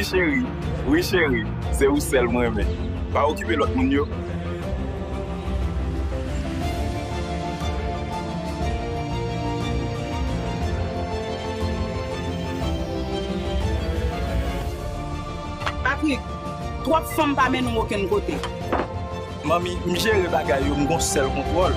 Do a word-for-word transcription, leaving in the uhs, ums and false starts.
Cheri, wi cheri, se ou sèl mwen renmen. Pa okipe lòt moun yo. Patrick, twòp fanm pa mennen w okenn kote. Manmi, m jere bagay yo, m gon sèl kontwòl.